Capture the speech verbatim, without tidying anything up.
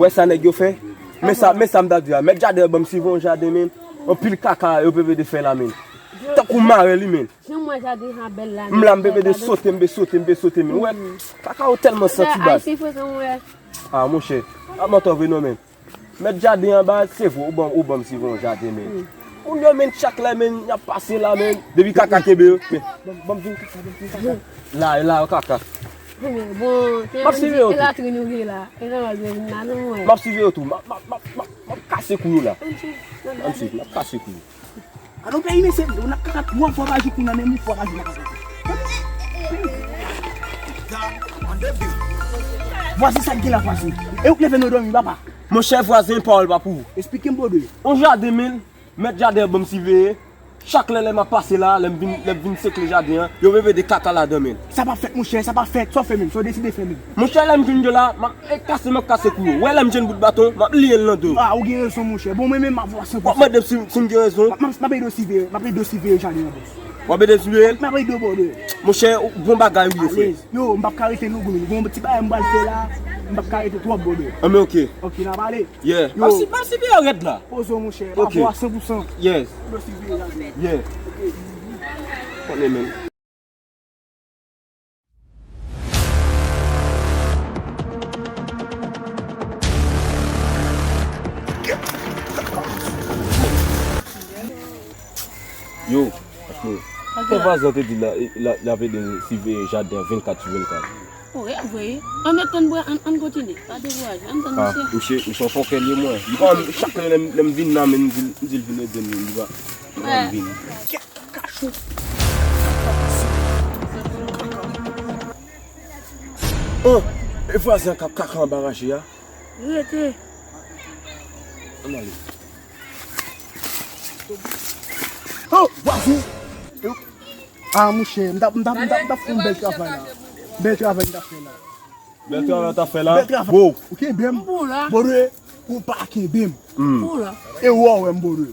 Wè sa nèg yo fè? Men sa, men sa m ta di a. Mèt jaden an ban m siveye yon jaden, men. Anpil kaka yo pepe de fè la, men. Tankou mare li, men. Jan m wè jaden an bèl la, m la, m pepe de sote, m pe sote, m pe sote, men. Wè, kaka yo tèlman santi, baz. Ayisyen frekan, wè. Ah, monchè. Ap mantò vre non, men. Mèt jaden an, baz, se vre, ou ban, ou ban m siveye yon jaden, men. Moun yo, men, chak lè, men, y ap pase la, men. Depi kaka kenbe yo, men. Ban, ban m vin kaka, ban m vin kaka. La, la, kaka. Bon, m ap siveye yo tou. E latrin ou gen la. E nan waz yo vin la, non, mwen. M ap siveye yo tou. M ap, m ap, m ap, m ap, m ap kase kou yo la. Ann siveye, m ap kase kou yo. Alò, peyi mesye, ou nan kaka, ou an fwa pa jou kou nan men, ou fwa pa jou nan kaka. Vwazen, sa k gen la, vwazen? E ou k leve nou dòmi, papa? Monchè, vwazen, pawòl pa pou ou. Esplike m, bòdè. On jaden, men, mèt jaden an ban m siveye. Chak lè, lè m ap pase la, lè m vin, lè m vin sekle jaden an, yo veve de kaka ladan, men. Sa p ap fèt, monchè, sa p ap fèt. Sa w fè menm, sa w deside fè menm? Monchè, lè m jwenn yo la, m ap, e, kase, m ap kase kou yo. Wè, lè m jwenn bout baton, m ap liye l nan do. Ah, ou gen rezon, monchè. Bon, mwen menm, m ap vwazen. W ap mande m si, si m gen rezon. M ap, m ap ede w siveye, m ap ede w siveye jaden an, bòs. W ap ede m siveye l? M ap ede w, bòdè. Monchè, ou bon bagay, wi, frè. Alèz. Yo, m p ap ka rete non, goumen. Gon ti bagay m pral fè la, m p ap ka rete twòp, bòdè. Anben, oke. Oke, n a pale. Yeah. Yo. M ap si, m ap siveye rèd la. Poze w, monchè. Ok. Papa w a san pou san. Yes. Yo, siveye la. Yeah. Ok. Konnen menm. Yo, fè vwazen te di la, la, l ap ede siveye jaden an vennkat sou vennkat. O, e vre. Ann ret tann bwa, ann, ann kontinye. Pa dekouraje, ann tann misye. Ah, misye, misye yon fòkè li ye, mwen. Li pa, chak lè m, lè m vin nan, men m di l, m di l vin ede m, li pa, li pa vin. Kèt kachou. Oh, e vwazen k ap kaka anba raje a. Rete. Ann ale. Oh, vwazen. Ah, monchè, m t ap, m t ap, m t ap, m t ap fè yon bèl travay la. Bèl travay m t ap fè la. Bèl travay w t ap fè la? Bèl travay. Wow. Ou kenbe m? M pou la. Bòdè, ou pa kenbe m. Hmm. M pou la. E ou wè m, bòdè.